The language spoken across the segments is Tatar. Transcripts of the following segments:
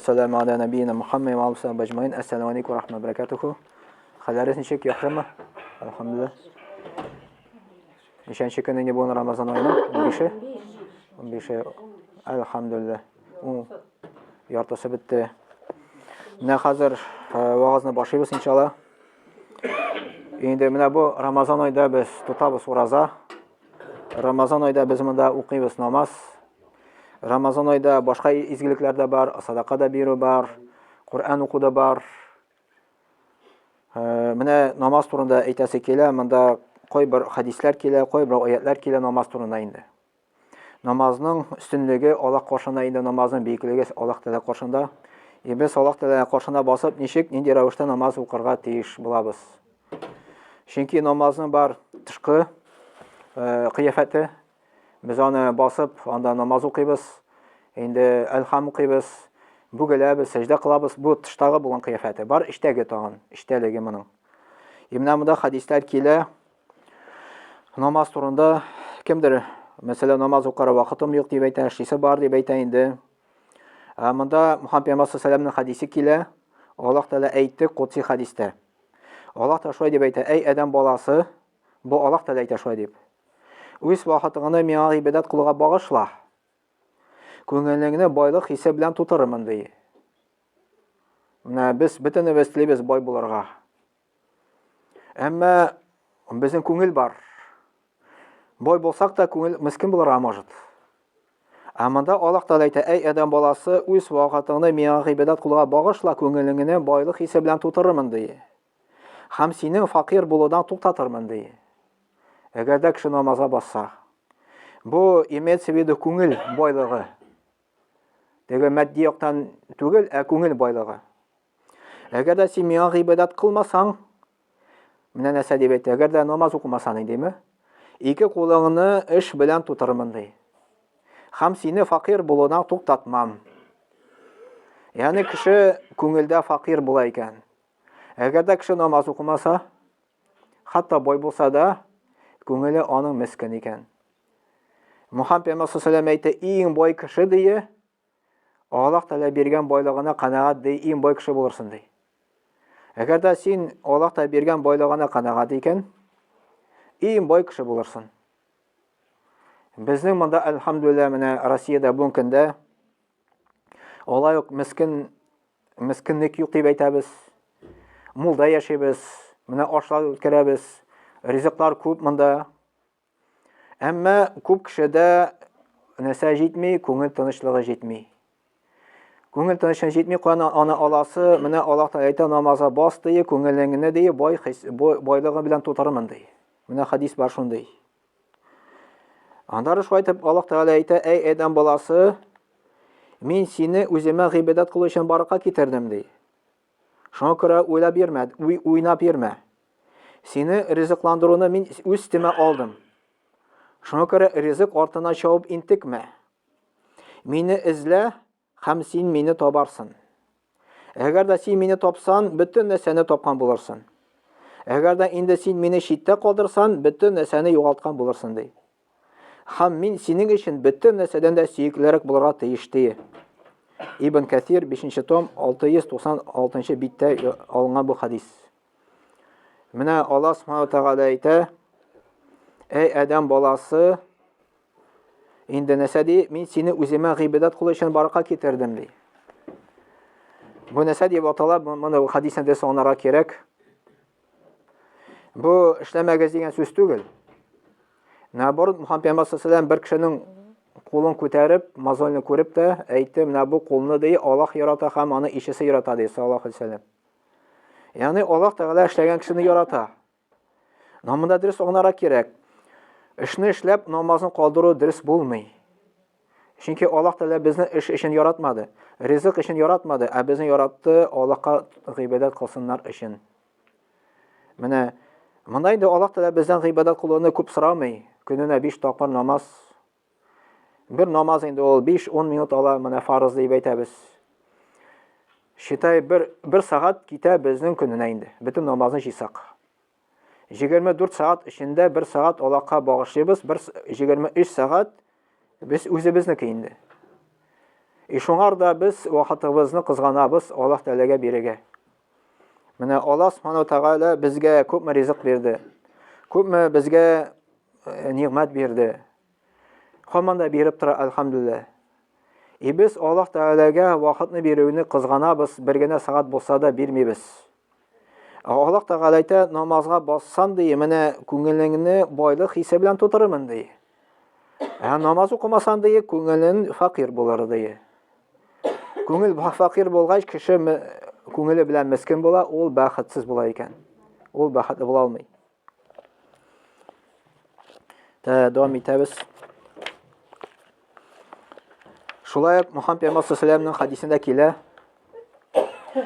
Сәләмә аля нәбиина Мухаммад ва алейхи вассалам әҗмаин. Ассаламу алейкум ва рахматуллахи ва баракатуху. Хәлләрегез ничек, яхшымы? Әлхәмдүлилләһ. Ничәнче көн инде бүген Рамазан аеның? 15-е? 15-е. Әлхәмдүлилләһ. Ун яртысы бетте. Менә хәзер э, вагазны башлыйбыз иншалла. Инде менә бу Рамазан айда без тотабыз ураза. Рамазан айда без монда укыйбыз намаз. Рамазан айда башка изгелекләр дә бар, садака да бирү бар, Коръән уку да бар. Э, менә намаз турында әйтәсе килә, монда кайбер хәдисләр килә, кайбер аятлар килә намаз турында инде. Намазның өстенлеге Аллаһ каршында инде намазның биеклеге Аллаһ Тәгалә каршында. И без Аллаһ Тәгалә каршында басып, ничек, нинди рәвештә намаз укырга тиеш булабыз. Чөнки намазның бар тышкы э, кыяфәте. Без аны басып, анда намаз укыйбыз. Инде әлхам укыйбыз, бүгеләбез, сәҗдә кылабыз. Бу тыштагы булган кыяфәте. Бар эчтәге тагын, эчтәлеге моның. И менә монда хәдисләр килә. Намаз турында кемдер, мәсәлән, намаз укырга вакытым юк дип әйтә, эшлисе бар дип әйтә инде. Ә монда Мухаммад пәйгамбәр саллаллаху хәдисе килә. Аллаһ Тәгалә әйтте кудси хәдистә. Аллаһ Тәгалә шулай дип әйтә: "Әй адәм баласы, бу Аллаһ Тәгалә әйтә шулай дип. Үз вакытыңны миңа гыйбадәт кылуга багышла. Күңелеңне байлык хисе белән тутырырмын", ди. Менә без бөтенебез телибез бай булырга. Әмма безнең күңел бар. Бай булсак та күңел мескен булырга может. Ә монда Аллаһ Тәгалә әйтә, әй адәм баласы, үз вакытыңны миңа гыйбадәт кылуга багышла, күңелеңне байлык хисе белән тутырырмын, ди. Һәм синең факир булудан туктатырмын, ди. Әгәр дә кеше намазга басса. Бу имеется в виду күңел байлыгы. Теге матди яктан түгел, ә күңел байлыгы. Әгәр дә син миңа гыйбадәт кылмасаң, менә нәрсә дип әйтә, әгәр дә намаз укымасаң димме? Ике кулыңны эш белән тутырмын ди. Һәм сине факир булудан туктатмам. Ягъни кеше күңелдә факир була икән. Әгәр дә кеше намаз укымаса, хәтта бай булса да, күңеле аның мескен икән. Мухаммад пәйгамбәр саллаллаху әйтте, иң бай кеше дие, Аллаһ Тәгалә биргән байлыгына канәгать ди, иң бай кеше булырсың ди. Әгәр дә син Аллаһ Тәгалә биргән байлыгына канәгать икән, иң бай кеше булырсың. Безнең монда әлхәмдүлилләһ менә Россиядә бүгенге көндә алай ук мескен мескенлек юк дип әйтәбез. Мулда яшибез, менә ашлар үткәрәбез, ризыклар күп монда. Әмма күп кешедә нәрсә җитми, күңел тынычлыгы җитми. Күңел тынычлыгы җитми, каян аны аласы, менә Аллаһ Тәгалә әйтә, намазга бас ди, күңелеңне ди, бай хис, байлыгы белән тутырырмын ди. Менә хадис бар шундый. Аннары шулай итеп Аллаһ Тәгалә әйтә, әй адәм баласы, мин сине үземә гыйбадәт кылу өчен барырга китердем ди. Шуңа күрә уйлап йөрмә, уй, уйнап йөрмә. Сине ризыкландыруны мин үз өстемә алдым. Шуңа күрә ризык артына чабып интекмә. Мине эзлә һәм син мине табарсың. Әгәр дә син мине тапсан, бөтен нәрсәне тапкан булырсың. Әгәр дә инде син мине читтә калдырсан, бөтен нәрсәне югалткан булырсың, ди. Һәм мин синең өчен бөтен нәрсәдән дә сөеклерәк булырга тиеш, ди. Ибн Кәсир 5 том 696 биттә алынган бу хадис. Менә Аллаһ Субхану Тәгалә әйтә: Әй адәм баласы, инде нәрсә ди? Мин сине үземә гыйбадәт кылу өчен баракка китердем, ди. Бу нәрсә дип атала? Моны хадисне дә аңларга кирәк. Бу эшләмәгез дигән сүз түгел. Наоборот, Мухаммад пәйгамбәр саллаллаху бер кешенең кулын күтәреп, мозольны күреп тә әйтте, менә бу кулны ди, Аллаһ ярата һәм аны ишесе ярата ди, саллаллаху алейһи вәсәлләм. Ягъни Аллаһ Тәгалә эшләгән кешене ярата. Но монда дөрес аңларга кирәк. Эшне эшләп намазны калдыру дөрес булмый. Чөнки Аллаһ Тәгалә безне эш өчен яратмады, ризык өчен яратмады, ә безне яратты Аллаһка гыйбадәт кылсыннар өчен. Менә монда инде Аллаһ Тәгалә бездән гыйбадәт кылуны күп сорамый. Көненә 5 тапкыр намаз. Бер намаз инде ул 5-10 минут ала, менә фарыз дип әйтәбез. Считай, бер, бер сәгать китә безнең көненә инде. Бөтен намазны җыйсак. 24 сәгать эчендә бер сәгать Аллаһка багышлыйбыз, бер 23 сәгать без үзебезнеке инде. И шуңар да без вакытыбызны кызганабыз Аллаһ Тәгаләгә бирергә. Менә Аллаһ Субхану Тәгалә безгә күпме ризык бирде. Күпме безгә э, нигъмәт бирде. Һаман да биреп тора, әлхәмдүлилләһ. И без Аллаһ Тәгаләгә вакытны бирүне кызганабыз, бер генә сәгать булса да бирмибез. Ә Аллаһ Тәгалә әйтә, намазга бассан ди, менә күңелеңне байлык хисе белән тутырырмын ди. Ә намаз укымасан ди, күңелең факир булыр ди. Күңел факир булгач, кеше күңеле белән мескен була, ул бәхетсез була икән. Ул бәхетле була алмый. Та дәвам итәбез. Шулай ук Мухаммад пәйгамбәр саллаллаху хадисендә килә.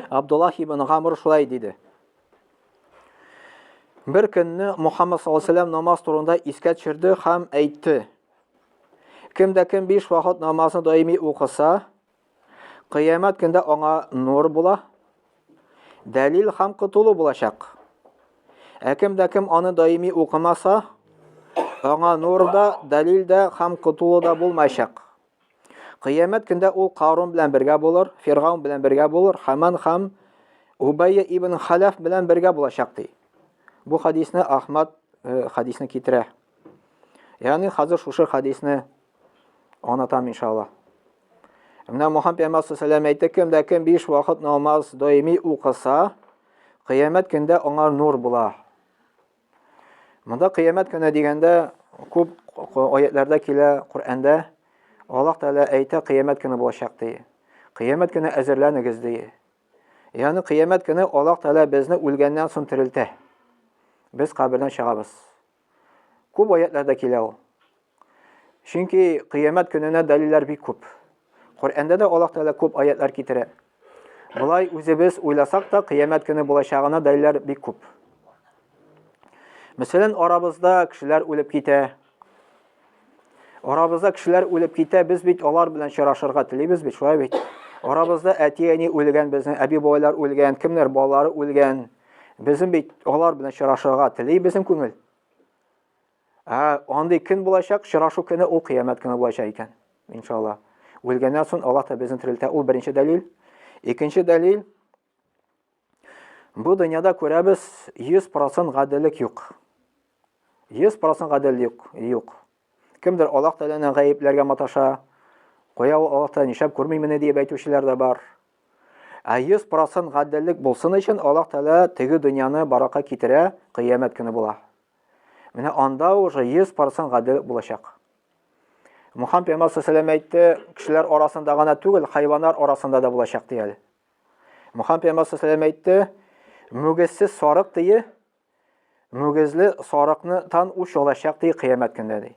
Абдуллах ибн Гамр шулай диде. Бер көнне Мухаммад саллаллаху алейһи намаз турында искә төшерде һәм әйтте. Кем дә кем биш вакыт намазны даими укыса, кыямәт көндә аңа нур була, дәлил һәм котылу булачак. Ә кем дә кем аны даими укымаса, аңа нур да, дәлил дә һәм котылу да булмаячак. Кыямәт көндә ул Карун белән бергә булыр, Фиргаун белән бергә булыр, Хаман һәм Убайя ибн Халаф белән бергә булачак ди. Бу хадисне Ахмад э, хадисне китерә. Ягъни хәзер шушы хадисне аңлатам иншалла. Менә Мухаммад пәйгамбәр саллаллаху әйтте, кем дә кем биш вакыт намаз даими укыса, кыямәт көндә аңа нур була. Монда кыямәт көне дигәндә күп аятларда килә Коръәндә Аллаһ Тәгалә әйтә, кыямәт көне булачак ди. Кыямәт көне әзерләнегез ди. Ягъни кыямәт көне Аллаһ Тәгалә безне үлгәннән соң терелтә. Без кабердән чыгабыз. Күп аятларда килә ул. Чөнки кыямәт көненә дәлилләр бик күп. Коръәндә дә Аллаһ Тәгалә күп аятлар китерә. Болай үзебез уйласак та, кыямәт көне булачагына дәлилләр бик күп. Мәсәлән, арабызда кешеләр үлеп китә. Арабызда кешеләр үлеп китә, без бит алар белән очрашырга телибез бит, шулай бит. Арабызда әти-әни үлгән, безнең әби-бабайлар үлгән, кемнәр балалары үлгән. Безнең бит алар белән очрашырга тели безнең күңел. Ә андый көн булачак, очрашу көне ул кыямәт көне булачак икән. Иншалла. Үлгәннән соң Аллаһ та безне терелтә. Ул беренче дәлил. Икенче дәлил. Бу дөньяда күрәбез 100% гаделлек юк. 100% гаделлек юк. Кемдер Аллаһ Тәгаләне гаепләргә маташа. Кая ул Аллаһ Тәгалә нишләп күрмиме дип әйтүчеләр дә бар. Ә 100% гаделлек булсын өчен Аллаһ Тәгалә теге дөньяны баракка китерә, кыямәт көне була. Менә анда уже 100% гадел булачак. Мухаммад пәйгамбәр саллаллаху әйтте, кешеләр арасында гына түгел, хайваннар арасында да булачак ди әле. Мухаммад пәйгамбәр саллаллаху әйтте, мөгезсез сарык дие, мөгезле сарыкны тан уч алачак ди кыямәт көндә ди.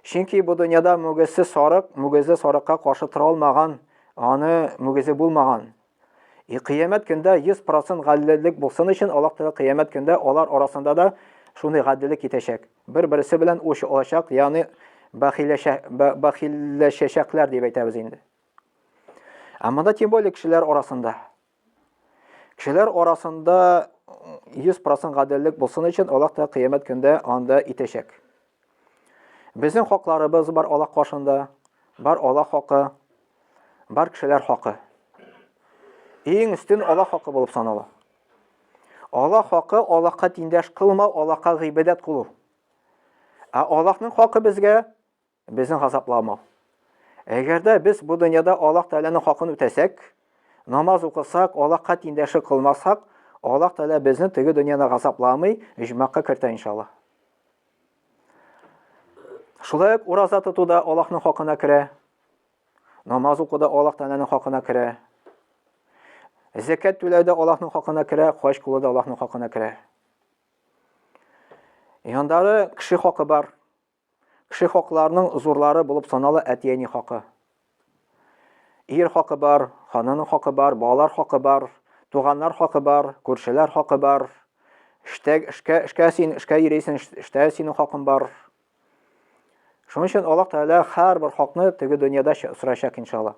Чөнки бу дөньяда мөгезсез сарык, мөгезле сарыкка каршы тора алмаган, аны мөгезе булмаган. И кыямәт көндә 100% гаделлек булсын өчен Аллаһ Тәгалә кыямәт көндә алар арасында да шундый гаделлек итәчәк. Бер-берсе белән уч алачак, ягъни бәхилләшәчәкләр дип әйтәбез инде. Ә монда тем более кешеләр арасында. Кешеләр арасында 100% гаделлек булсын өчен Аллаһ та кыямәт көндә анда итәчәк. Безнең хакларыбыз бар Аллаһ каршында, бар Аллаһ хакы, бар кешеләр хакы. Иң өстен Аллаһ хакы булып санала. Аллаһ хакы Аллаһка тиңдәш кылмау, Аллаһка гыйбадәт кылу. Ә Аллаһның хакы безгә безне газапламау. Әгәр дә без бу дөньяда Аллаһ Тәгаләнең хакын үтәсәк, намаз укысак, Аллаһка тиңдәше кылмасак, Аллаһ Тәгалә безне теге дөньяда газапламый, оҗмахка кертә иншаллаһ. Шулай ук ураза тоту да Аллаһның хакына керә. Намаз уку да Аллаһ Тәгаләнең хакына керә. Зәкят түләү дә Аллаһның хакына керә, хаҗ кылу да Аллаһның хакына керә. Яндары кеше хакы бар. Кеше хакларының зурлары булып санала әти-әни хакы. Ир хакы бар, ханының хакы бар, балалар хакы бар, туганнар хакы бар, күршеләр хакы бар. Эштә, эшкә, эшкә син, эшкә йөрисең, эштә синең хакың бар. Шуның өчен Аллаһ Тәгалә һәрбер хакны теге дөньяда сорачак иншалла.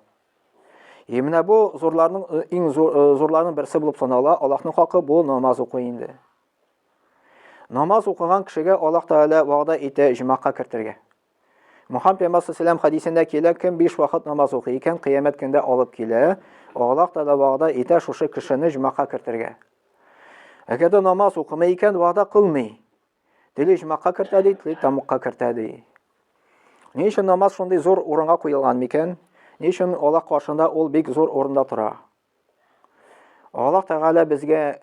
И менә бу зурларның э, иң зур, э, зурларның берсе булып санала Аллаһның хакы бу намаз уку инде. Намаз укыган кешегә Аллаһ Тәгалә вәгъдә итә җомакка кертергә. Мухаммад пәйгамбәр саллаллаху хәдисендә килә, кем биш вакыт намаз укый икән, кыямәт көндә алып килә, Аллаһ Тәгалә вәгъдә итә шушы кешене җомака кертергә. Әгәр дә намаз укымый икән, вәгъдә кылмый. Тели җомака кертә ди, тели тамукка кертә ди. Ни өчен намаз шундый зур урынга куелган микән? Ни өчен Аллаһ каршында ул бик зур урында тора? Аллаһ Тәгалә безгә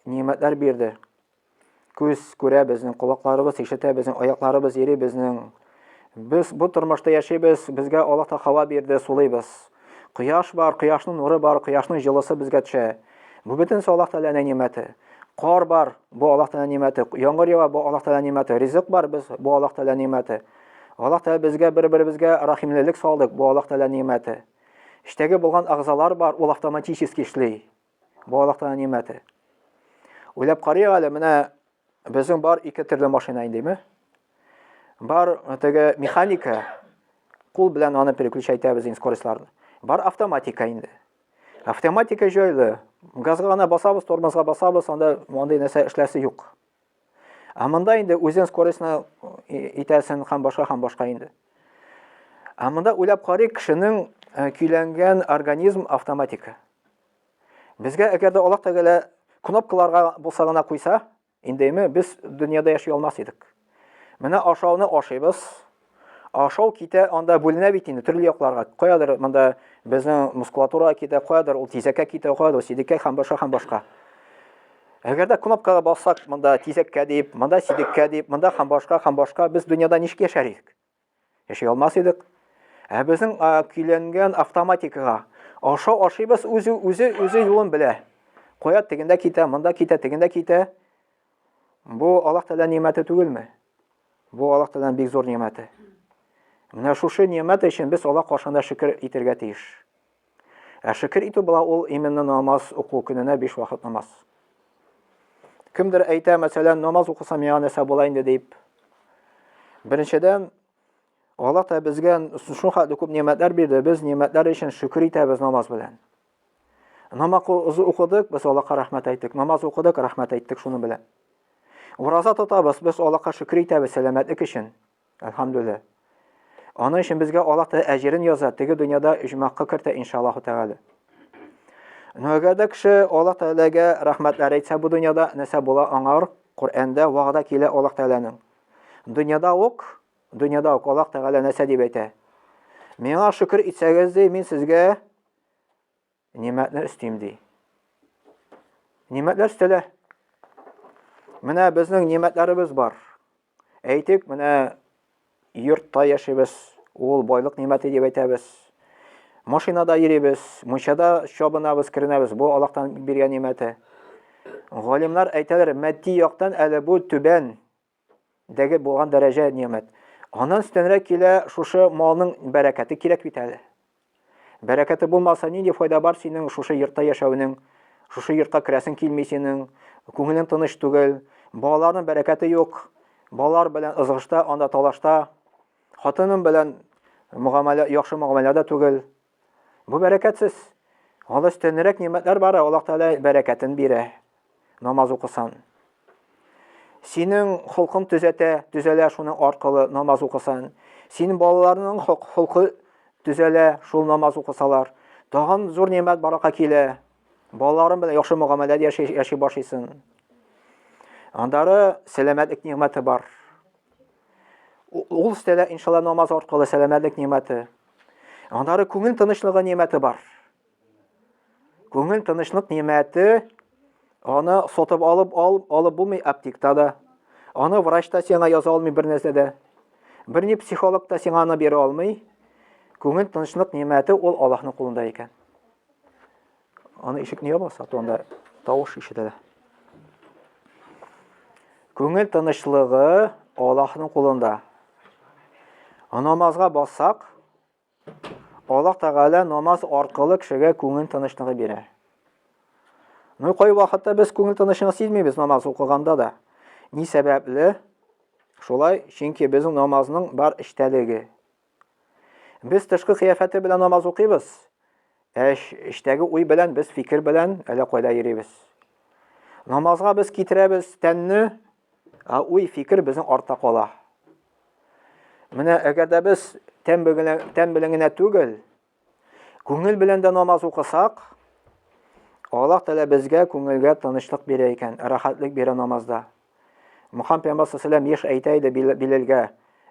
нимәтләр бирде. Күз күрә безнең, колакларыбыз ишетә безнең, аякларыбыз йөри безнең. Без бу тормышта яшибез, безгә Аллаһ та һава бирде, сулыйбыз. Кояш бар, кояшның нуры бар, кояшның җылысы безгә төшә. Бу бөтенесе Аллаһ Тәгаләнең нимәте. Кар бар, бу Аллаһ Тәгаләнең нимәте. Яңгыр ява, бу Аллаһ Тәгаләнең нимәте. Ризык бар, без бу Аллаһ Тәгаләнең нимәте. Аллаһ Тәгалә безгә бер-беребезгә рәхимлелек салдык, бу Аллаһ Тәгаләнең нимәте. Эчтәге булган әгъзалар бар, ул автоматически эшли. Бу Аллаһ Тәгалә нимәте. Уйлап карыйк әле, менә безнең бар ике төрле машина индеме? Бар теге механика, кул белән аны переключать итәбез инде скоростьларны. Бар автоматика инде. Автоматика җайлы. Газга гына басабыз, тормозга басабыз, анда мондый нәрсә эшләсе юк. Ә монда инде үзең скоростьны итәсең һәм башка һәм башка инде. Ә монда уйлап карыйк, кешенең көйләнгән организм автоматика. Безгә әгәр дә Аллаһ Тәгалә кнопкаларга булса гына куйса, индеме, без дөньяда яши алмас идек. Менә ашауны ашыйбыз. Ашау китә, анда бүленә бит инде төрле якларга. Каядыр монда безнең мускулатурага китә, каядыр ул тизәккә китә, каядыр сидеккә һәм башка һәм башка. Әгәр дә кнопкага бассак, монда тизәккә дип, монда сидеккә дип, монда һәм башка һәм башка, без дөньяда ничек яшәр идек? Яши алмас идек. Ә безнең көйләнгән автоматикага аша ашыйбыз, үзе үзе үзе юлын белә. Кая тегендә китә, монда китә, тегендә китә. Бу Аллаһ Тәгалә нимәте түгелме? Бу Аллаһ Тәгаләнең бик зур нимәте. Менә шушы нимәт өчен без Аллаһ каршында шөкер итәргә тиеш. Ә шөкер итү була ул именно намаз уку көненә биш вакыт намаз. Кемдер әйтә, мәсәлән, намаз укысам миңа нәрсә була инде дип. Беренчедән, Аллаһ та безгә шул хәтле күп нимәтләр бирде, без нимәтләр өчен шөкер итәбез намаз белән. Намаз укыдык, без Аллаһка рәхмәт әйттек. Намаз укыдык, рәхмәт әйттек шуның белән. Ураза тотабыз, без Аллаһка шөкер итәбез сәламәтлек өчен. Әлхәмдүлилләһ. Аның өчен безгә Аллаһ Тәгалә әҗерен яза, теге дөньяда оҗмахка кертә иншаллаһу тәгалә. Но әгәр дә кеше Аллаһ Тәгаләгә рәхмәтләр әйтсә бу дөньяда, нәрсә була аңар? Коръәндә вәгъдә килә Аллаһ Тәгаләнең. Дөньяда ук, дөньяда ук Аллаһ Тәгалә нәрсә дип әйтә? Миңа шөкер итсәгез, ди, мин сезгә Нимәтне өстим ди. Нимәтләр өстәлә. Менә безнең нимәтләребез бар. Әйтик, менә йортта яшибез, ул байлык нимәте дип әйтәбез. Машинада йөрибез, мунчада чабынабыз, керенәбез. Бу Аллаһтан биргән нимәте. Галимнәр әйтәләр, матди яктан әле бу түбән дәге булган дәрәҗә нимәт. Аннан өстәнрәк килә шушы малның бәрәкәте кирәк бит әле. Бәрәкәте булмаса, нинди файда бар синең шушы йортта яшәүнең? Шушы йортка керәсең килми синең, күңелең тыныч түгел, балаларның бәрәкәте юк, балалар белән ызгышта, анда талашта, хатының белән мөгамәлә, яхшы мөгамәләдә түгел. Бу бәрәкәтсез. Анда өстенрәк нимәтләр бар, Аллаһ Тәгалә бәрәкәтен бирә. Намаз укысан. Синең холкың төзәтә, төзәлә шуның аркылы намаз укысан. Синең балаларының холкы төзәлә шул намаз укысалар. Тагын зур нимәт барака килә. Балаларың белән яхшы мөгамәләдә яши, яши башлыйсың. Андары сәламәтлек нигъмәте бар. Ул өстәлә, иншалла, намаз аркылы сәламәтлек нигъмәте. Аннары күңел тынычлыгы нимәте бар. Күңел тынычлык нимәте аны сатып алып алып, алып булмый аптекта да. Аны врач та сиңа яза алмый бер нәрсә дә. Бер ни психолог та сиңа аны бирә алмый. Күңел тынычлык нимәте ул Аллаһның кулында икән. Аны ишекне ябаса, то анда тавыш ишетелә. Күңел тынычлыгы Аллаһның кулында. Намазга бассак, Аллаһ Тәгалә намаз аркылы кешегә күңел тынычлыгы бирә. Ну, кай вакытта без күңел тынычлыгы сизмибез намаз укыганда да. Ни сәбәпле? Шулай, чөнки безнең намазның бар эчтәлеге. Без тышкы кыяфәте белән намаз укыйбыз, ә эчтәге уй белән без фикер белән әллә кайда йөрибез. Намазга без китерәбез тәнне, ә уй фикер безнең артта кала. Менә әгәр дә без тән белән, тән белән генә түгел, күңел белән дә намаз укысак, Аллаһ Тәгалә безгә күңелгә тынычлык бирә икән, рәхәтлек бирә намазда. Мөхәммәд пәйгамбәр саллаллаху еш әйтә иде Биләлгә,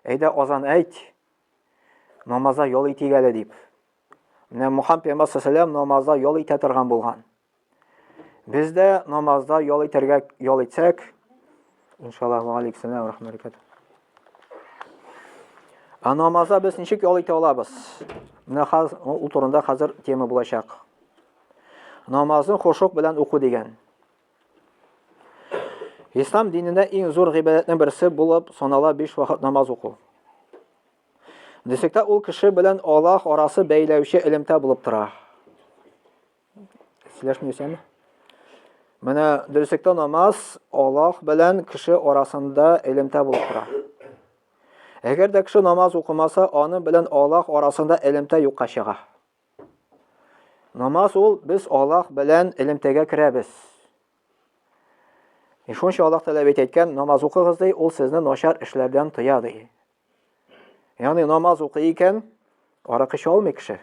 әйдә азан әйт, намазда ял итик әле дип. Менә Мөхәммәд пәйгамбәр саллаллаху намазда ял итә торган булган. Без дә намазда ял итәргә ял итсәк, иншаллаһ, ва алейкум рахматуллаһи. Ә намазда без ничек ял итә алабыз? Менә хәзер ул турында хәзер тема булачак. Намазны хошук белән уку дигән. Ислам динендә иң зур гыйбадәтнең берсе булып санала биш вакыт намаз уку. Дисек тә ул кеше белән Аллаһ арасы бәйләүче элемтә булып тора. Сөйләшмисеңме? Менә дөреслектә намаз Аллаһ белән кеше арасында элемтә булып тора. Әгәр дә кеше намаз укымаса, аның белән Аллаһ арасында элемтә юкка чыга. Намаз ул без Аллаһ белән элемтәгә керәбез. И шунча Аллаһ Тәгалә бит әйткән, намаз укыгыз ди, ул сезне начар эшләрдән тыя ди. Ягъни намаз укый икән, аракы эчә алмый кеше.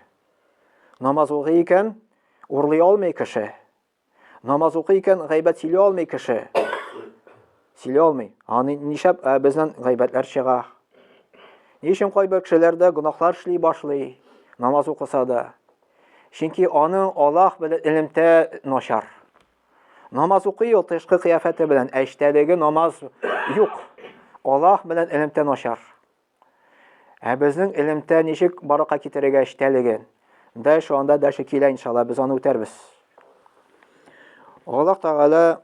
Намаз укый икән, урлый алмый кеше. Намаз укый икән, гайбәт сөйли алмый кеше. Сөйли алмый. Аны нишләп ә, бездән гайбәтләр чыга? Ни өчен кайбер кешеләрдә гөнаһлар эшли башлый, намаз укыса да? Чөнки аның Аллаһ белән элемтә начар. Намаз укый ул тышкы кыяфәте белән, ә эчтәлеге намаз юк. Аллаһ белән элемтә начар. Ә безнең элемтә ничек баракка китерергә эчтәлеген? Дальше анда дальше килә иншалла, без аны үтәрбез. Аллаһ Тәгалә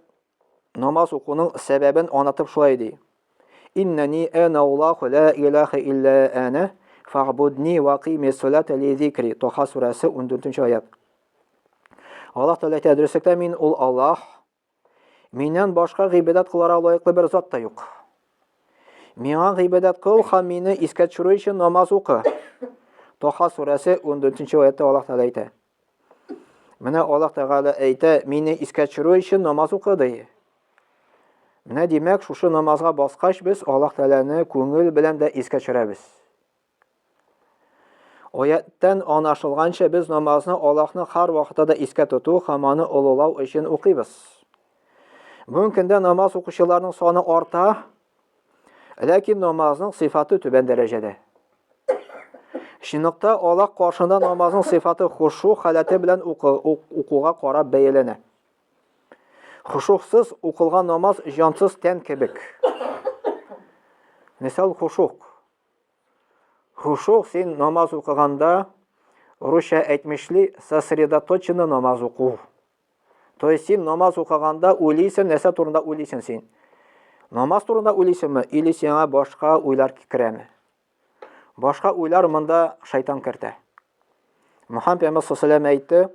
намаз укуның сәбәбен аңлатып шулай ди. Иннәни әнә Аллаһу ла илаһа илля әнә фагбудни ва кыйми салата ли зикри. Тоха сүрәсе 14 аят. Аллаһ Тәгалә әйтә, дөреслектә мин ул Аллаһ, миннән башка гыйбадәт кыларга лаеклы бер зат та юк. Миңа гыйбадәт кыл һәм мине искә төшерү өчен намаз укы. Тоха сүрәсе 14 аятта Аллаһ Тәгалә әйтә. Менә Аллаһ Тәгалә әйтә, мине искә төшерү өчен намаз укы ди. Менә димәк, шушы намазга баскач без Аллаһ Тәгаләне күңел белән дә искә төшерәбез. Аяттан аңлашылганча, без намазны Аллаһны һәр вакытта да искә тоту һәм аны олылау өчен укыйбыз. Бүгенге көндә намаз укучыларның саны арта, ләкин намазның сыйфаты түбән дәрәҗәдә. Чынлыкта Аллаһ каршында намазның сыйфаты хушу халәте белән укуга карап бәяләнә. Хушуксыз укылган намаз җансыз тән кебек. Мисал хушук. Хушук син намаз укыганда, русча әйтмешли, сосредоточенно намаз уку. То есть син намаз укыганда уйлыйсың, нәрсә турында уйлыйсың син? Намаз турында уйлыйсыңмы или сиңа башка уйлар керәме? Башка уйлар монда шайтан кертә. Мөхәммәд пәйгамбәр саллаллаху әйтте,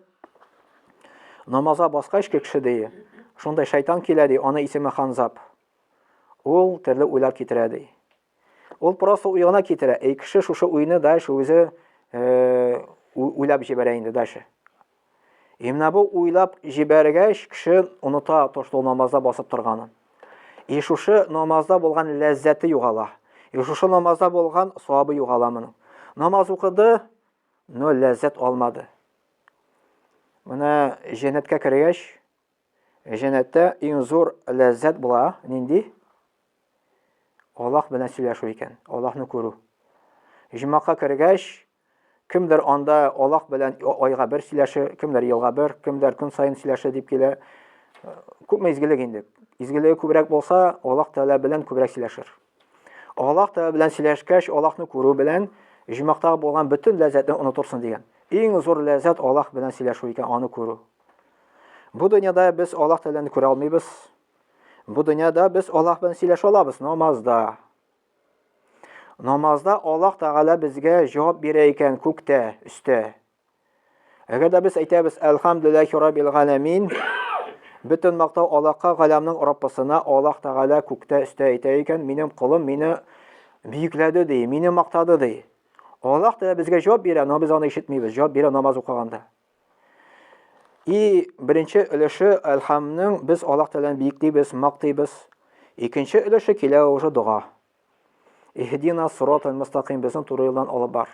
намазга баскач кеше ди, шундай шайтан килә ди, аны исеме Ханзаб. Ул төрле уйлар китерә ди. Ул просто уй гына китерә. Эй, кеше шушы уйны дальше үзе э, уйлап җибәрә инде дальше. И менә бу уйлап җибәргәч, кеше оныта то, что намазда басып торганын. И шушы намазда булган ләззәте югала. И шушы намазда булган савабы югала моның. Намаз укыды, но ләззәт алмады. Менә җәннәткә кергәч, Җәннәттә иң зур ләззәт була нинди? Аллаһ белән сөйләшү икән, Аллаһны күрү. Җомакка кергәч, кемдер анда Аллаһ белән айга бер сөйләшә, кемдер елга бер, кемдер көн саен сөйләшә дип килә. Күпме изгелек инде. Изгелеге күбрәк булса, Аллаһ Тәгалә белән күбрәк сөйләшер. Аллаһ Тәгалә белән сөйләшкәч, Аллаһны күрү белән җомактагы булган бөтен ләззәтне онытырсың дигән. Иң зур ләззәт Аллаһ белән сөйләшү икән, аны күрү. Бу дөньяда без Аллаһ Тәгаләне күрә алмыйбыз. Бу дөньяда без Аллаһ белән сөйләшә алабыз намазда. Намазда Аллаһ Тәгалә безгә җавап бирә икән күктә, өстә. Әгәр дә без әйтәбез Әлхәмдүлилләһи раббил галәмин, бөтен мактау Аллаһка, галәмнең Раббысына, Аллаһ Тәгалә күктә, өстә әйтә икән, минем колым мине бөекләде ди, мине мактады ди. Аллаһ Тәгалә безгә җавап бирә, но без аны ишетмибез. Җавап бирә намаз укыганда. И беренче өлеше Әлхамның без Аллаһ Тәгаләне биеклибез, мактыйбыз. Икенче өлеше килә уже дога. Иһдина сиратал мустаким, безне туры юлдан алып бар.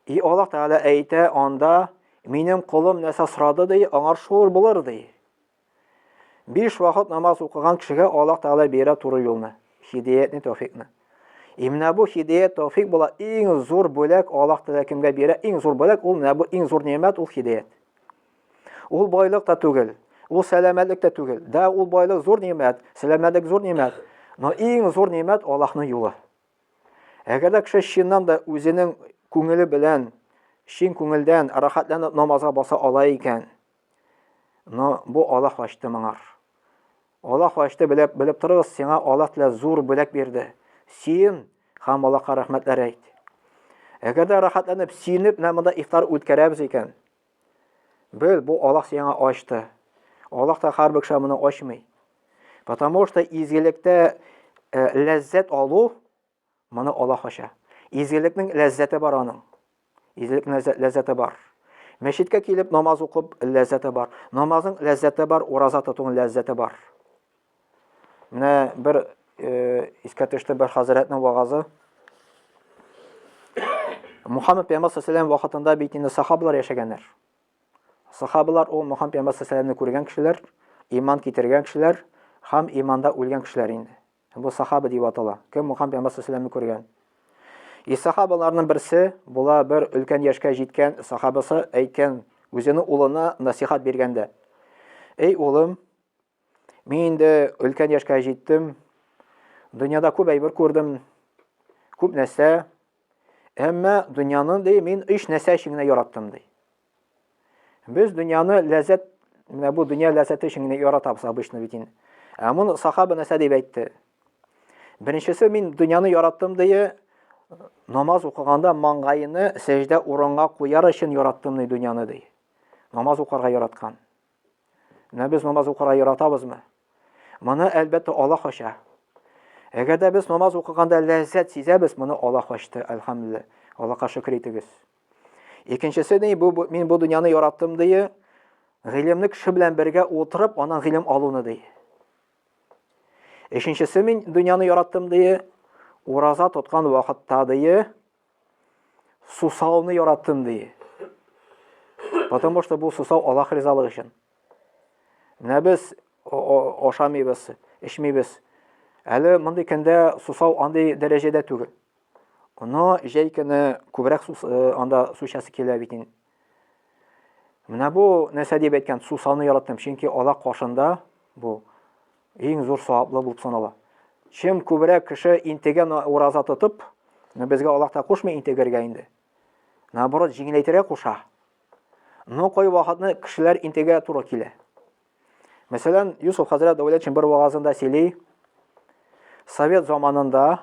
И Аллаһ Тәгалә әйтә анда, минем колым нәрсә сорады ди, аңар шул булыр ди. Биш вакыт намаз укыган кешегә Аллаһ Тәгалә бирә туры юлны, һидәятне, тәүфикны. И менә бу һидәят, тәүфик була иң зур бүләк Аллаһ Тәгалә кемгә бирә? Иң зур бүләк ул менә бу иң зур нимәт ул һидәят. Ул байлык та түгел, ул сәламәтлек тә түгел. Да, ул байлык зур нимәт, сәламәтлек зур нимәт. Но иң зур нимәт Аллаһның юлы. Әгәр дә кеше чыннан да үзенең күңеле белән, чын күңелдән рәхәтләнеп намазга баса ала икән, но бу Аллаһ ачты моңар. Аллаһ ачты, белеп, белеп торыгыз, сиңа Аллаһ Тәгалә зур бүләк бирде. Син һәм Аллаһка рәхмәтләр әйт. Әгәр дә рәхәтләнеп, сөенеп, менә монда ифтар үткәрәбез икән, бел, бу Аллаһ сиңа ачты. Аллаһ та һәрбер кеше моны ачмый. Потому что изгелектә э, ләззәт алу, моны Аллаһ ача. Изгелекнең ләззәте бар аның. Изгелекнең ләззәте бар. Мәчеткә килеп намаз укып ләззәте бар. Намазның ләззәте бар, ураза тотуның ләззәте бар. Менә бер э, искә төште бер хәзрәтнең вагазы. Мухаммед пәйгамбәр саллаллаху вакытында бит инде сахабалар яшәгәннәр. Сахабалар ул Мухаммед пәйгамбәр саллаллаху күргән кешеләр, иман китергән кешеләр һәм иманда үлгән кешеләр инде. Бу сахаба дип атала. Кем Мухаммед пәйгамбәр саллаллаху күргән. И сахабаларның берсе була бер өлкән яшькә җиткән сахабасы әйткән үзенең улына насихат биргәндә. Эй улым, Мин инде өлкән яшькә җиттем. Дөньяда күп әйбер күрдем. Күп нәрсә. Әмма дөньяны ди мин өч нәрсә өчен генә яраттым ди. Без дөньяны ләззәт, менә бу дөнья ләззәте өчен генә яратабыз обычно бит инде. Ә моны сахаба нәрсә дип әйтте? Беренчесе мин дөньяны яраттым ди, намаз укыганда маңгаены сәҗдә урынга куяр өчен яраттым ди дөньяны ди. Намаз укырга яраткан. Менә без намаз укырга яратабызмы? Моны, әлбәттә, Аллаһ ача. Әгәр дә без намаз укыганда ләззәт сизәбез, моны Аллаһ ачты, әлхәмдүлилләһ. Аллаһка шөкер итегез. Икенчесе ни, бу, бу мин бу дөньяны яраттым ди, гыйлемле кеше белән бергә утырып, аннан гыйлем алуны ди. Өченчесе мин дөньяны яраттым ди, ураза тоткан вакытта ди, Сусауны яраттым ди. Потому что бу сусау Аллаһ ризалыгы өчен. Менә без ашамыйбыз, эчмибез. Әле мондый көндә сусау андый дәрәҗәдә түгел. Но җәй көне күбрәк сус, э, анда су эчәсе килә бит инде. Менә бу нәрсә дип әйткән, сусауны яраттым, чөнки Аллаһ каршында бу Иң зур саваплы булып санала. Чем күбрәк кеше интегә ураза тотып, но безгә Аллаһ та кушмый интегергә инде. Наоборот, җиңеләйтергә куша. Но кай вакытны кешеләр интегә туры килә. Мәсәлән, Юсуф хәзрәт Дәүләтшин бер вагазында сөйли, Совет заманында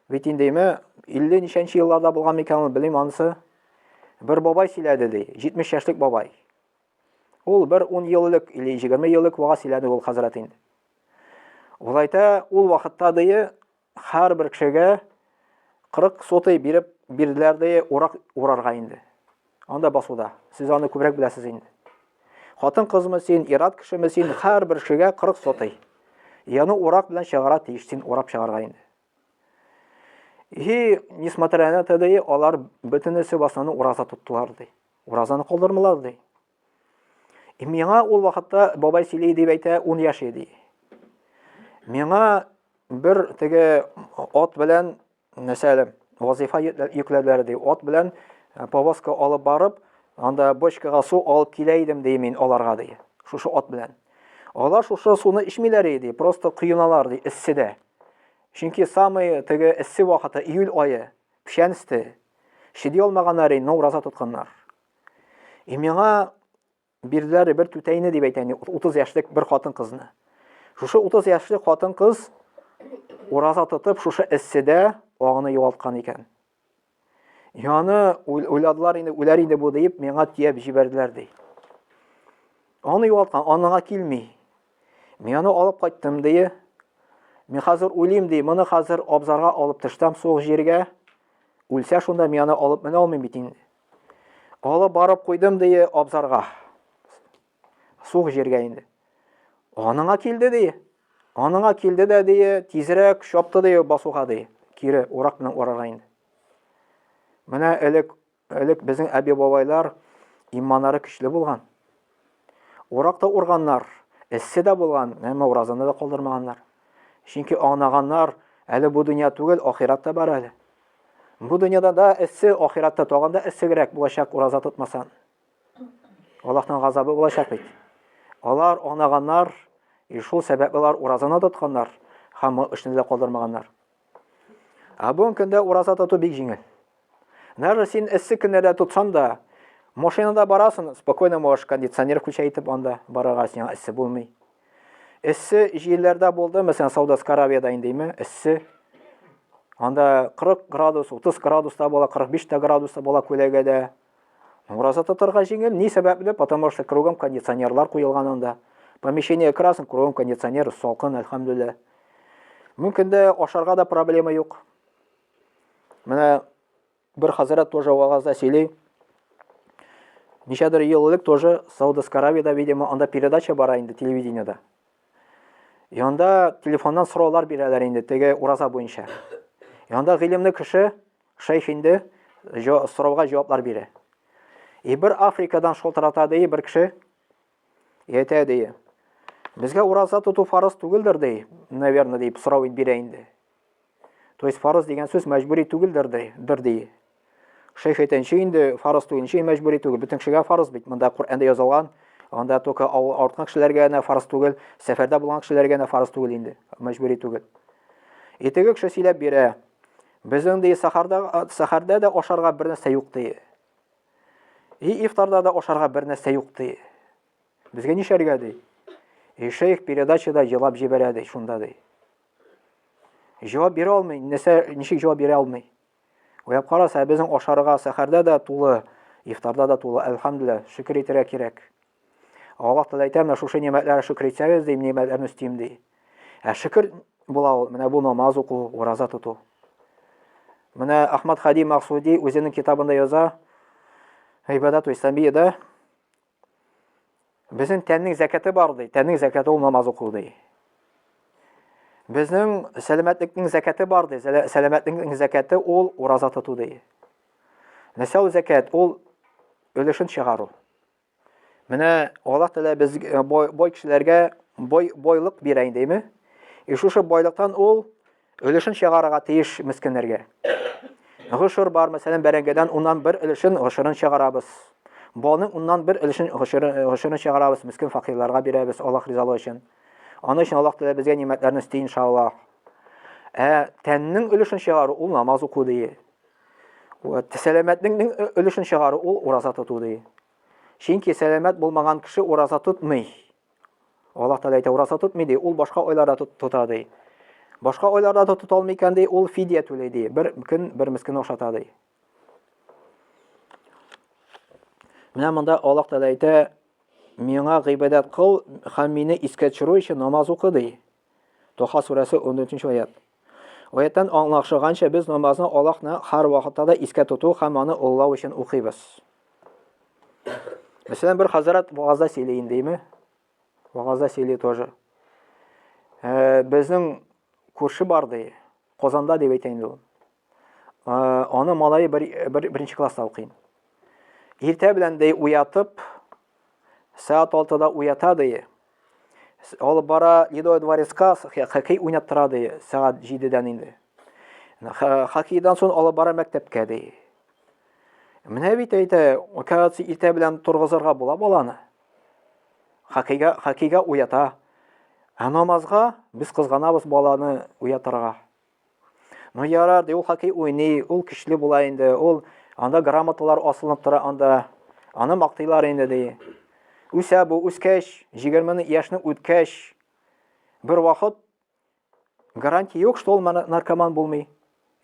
Бит инде име 50 ничәнче елларда булган микән ул, белмим анысы. Бер бабай сөйләде ди, 70 яшьлек бабай. Ул бер 10 ел элек или 20 ел элек вагаз сөйләде ул хәзрәт инде. Ул әйтә, ул вакытта ди, һәрбер кешегә 40 сотый биреп бирделәр ди, урак урарга инде. Анда басуда. Сез аны күбрәк беләсез инде. Хатын кызмы син, ират кешеме син, һәрбер кешегә 40 сотый. Яны урак белән чыгара тиеш син урап чыгарга инде. И, несмотря на это, ди, алар бөтенесе в основном ураза тоттылар, ди. Уразаны калдырмалар, ди. И миңа ул вакытта бабай сөйли дип әйтә, 10 яшь иде. Миңа бер теге ат белән нәрсә әле, вазифа йөкләделәр ди. Ат белән э, повозка алып барып, анда бочкага су алып килә идем ди мин аларга ди. Шушы ат белән. Алар шушы суны эчмиләр иде, просто коеналар ди эсседә. Чөнки самый теге эссе вакыты июль ае, печән өсте. Чыдый алмаганнар инде, но ураза тотканнар. И миңа Бирделәр бер түтәйне дип әйтә, 30 яшьлек бер хатын-кызны. Шушы 30 яшьлек хатын-кыз ураза тотып, шушы эсседә аңны югалткан икән. Яны уйладылар инде, үләр инде бу диеп, миңа төяп җибәрделәр ди. Аны югалткан, аныңа килми. Мин аны алып кайттым ди. Мин хәзер уйлыйм ди, моны хәзер абзарга алып төштем суык җиргә. Үлсә шунда мин аны алып менә алмыйм бит инде. Алып барып куйдым ди абзарга. Суык җиргә инде. Аныңа килде ди. Аныңа килде дә ди, тизрәк чапты ди басуга ди. Кире урак белән урарга инде. Менә элек элек безнең әби-бабайлар иманнары көчле булган. Урак та урганнар, эссе дә булган, әмма уразаны да калдырмаганнар. Чөнки аңлаганнар, әле бу дөнья түгел, ахирәт тә бар әле. Бу дөньяда да эссе, ахирәттә тагын да эссегрәк булачак ураза тотмасан. Аллаһның газабы булачак бит. Алар аңлаганнар, и шул сәбәпле алар уразаны тотканнар һәм эшне дә калдырмаганнар. Ә бүгенге көндә ураза тоту бик җиңел. Даже син эссе көннәрдә тотсаң да, машинада барасың, спокойно можешь кондиционер включать итеп анда барырга, сиңа эссе булмый. Эссе җилләрдә булды, мәсәлән, Саудовская Аравиядә индеме, эссе. Анда 40 градус, 30 градуста була, 45 тә градуста була күләгәдә. Ураза тотарга җиңел, ни сәбәпле? Потому что кругом кондиционерлар куелган анда. Помещение керәсең, кругом кондиционер, салкын, әлхәмдүлилләһ. Мөмкин дә ашарга да проблема юк. Менә бер хәзрәт тоже вагазда сөйли. Ничәдер ел элек тоже Саудовская Аравиядә, видимо, анда передача бара инде телевидениедә. И анда телефоннан сораулар бирәләр инде теге ураза буенча. И анда гыйлемле кеше, шейх инде сорауга җаваплар бирә. И бер Африкадан шалтырата ди бер кеше, әйтә ди. Безгә ураза тоту фарыз түгелдер ди, наверное, дип сорау бирә инде. То есть фарыз дигән сүз мәҗбүри түгелдер ди, дер ди. Шейх әйтәнче инде фарыз түгел, ничек мәҗбүри түгел? Бөтен кешегә фарыз бит. Монда Коръәндә язылган, анда только авыл арткан кешеләргә генә фарыз түгел, сәфәрдә булган кешеләргә генә фарыз түгел инде, мәҗбүри түгел. И теге кеше сөйләп бирә. Безнең ди сахарда сахарда да ашарга бер нәрсә юк ди. И ифтарда да ашарга бер нәрсә юк ди. Безгә нишләргә ди? И шейх передачада елап җибәрә ди шунда ди. Җавап бирә алмый, нәрсә, ничек җавап бирә алмый? Уйлап караса, безнең ашарга сәхәрдә дә тулы, ифтарда да тулы, әлхәмдүлилләһ, шөкер итәргә кирәк. Аллаһ Тәгалә әйтә, менә шушы нимәтләргә шөкер итсәгез, ди, нимәтләрне өстим, ди. Ә шөкер була ул, менә бу намаз уку, ураза тоту. Менә Ахмад Хади Максуди үзенең китабында яза, Гыйбадат Исламиядә Безнең тәннең зәкәте бар ди. Тәннең зәкәте ул намаз уку ди. Безнең сәламәтлекнең зәкәте бар ди. Сәламәтлекнең зәкәте ул ураза тоту ди. Нәрсә ул зәкәт? Ул өлешен чыгару. Менә Аллаһ Тәгалә без э, бай, бай кешеләргә бай байлык бирә инде, әйме? И шушы байлыктан ул Өлешен чыгарырга тиеш мескеннәргә. Гошыр бар, мәсәлән, бәрәңгедән уннан бер өлешен гошырын чыгарабыз. Балның уннан бер өлешен гошырын чыгарабыз, мескен факирларга бирәбез, Аллаһ ризалыгы өчен. Аның өчен Аллаһ Тәгалә безгә нимәтләрне өсти, иншаллаһ. Ә тәннең өлешен чыгару ул намаз уку ди. Сәламәтнең өлешен чыгару ул ураза тоту ди. Чөнки сәламәт булмаган кеше ураза тотмый. Аллаһ Тәгалә әйтә, ураза тотмый ди, ул башка айларда тота ди. Башка айларда да тота алмый икән ди, ул фидия түли ди. Бер көн бер мескен ашата ди. Менә монда Аллаһ Тәгалә әйтә, миңа гыйбадәт кыл һәм мине искә төшерү өчен намаз укы ди. Тоха сүрәсе 14 аят. Аяттан аңлашылганча, без намазны Аллаһны һәр вакытта да искә тоту һәм аны олылау өчен укыйбыз. Мәсәлән, бер хәзрәт вагазда сөйли инде, име? Вагазда сөйли тоже. Э, безнең күрше бар ди, Казанда дип әйтә инде ул. Э, аны малае бер, бер, беренче класста укый. Иртә белән ди уятып, сәгать 6-да уята ди. Алып бара Ледовый дворецка хоккей уйнаттыра ди, сәгать 7-дән инде. Хоккейдан соң алып бара мәктәпкә ди. Менә бит әйтә, оказывается, иртә белән торгызырга була баланы. Хоккейга, хоккейга уята. Ә намазга без кызганабыз баланы уятырга. Ну ярар, ди, ул хоккей уйный, ул көчле була инде, ул анда грамоталар асылынып тора анда. Аны мактыйлар инде ди. Үсә бу, үскәч, 20 яшьне үткәч, бер вакыт гарантия юк, что ул наркоман булмый,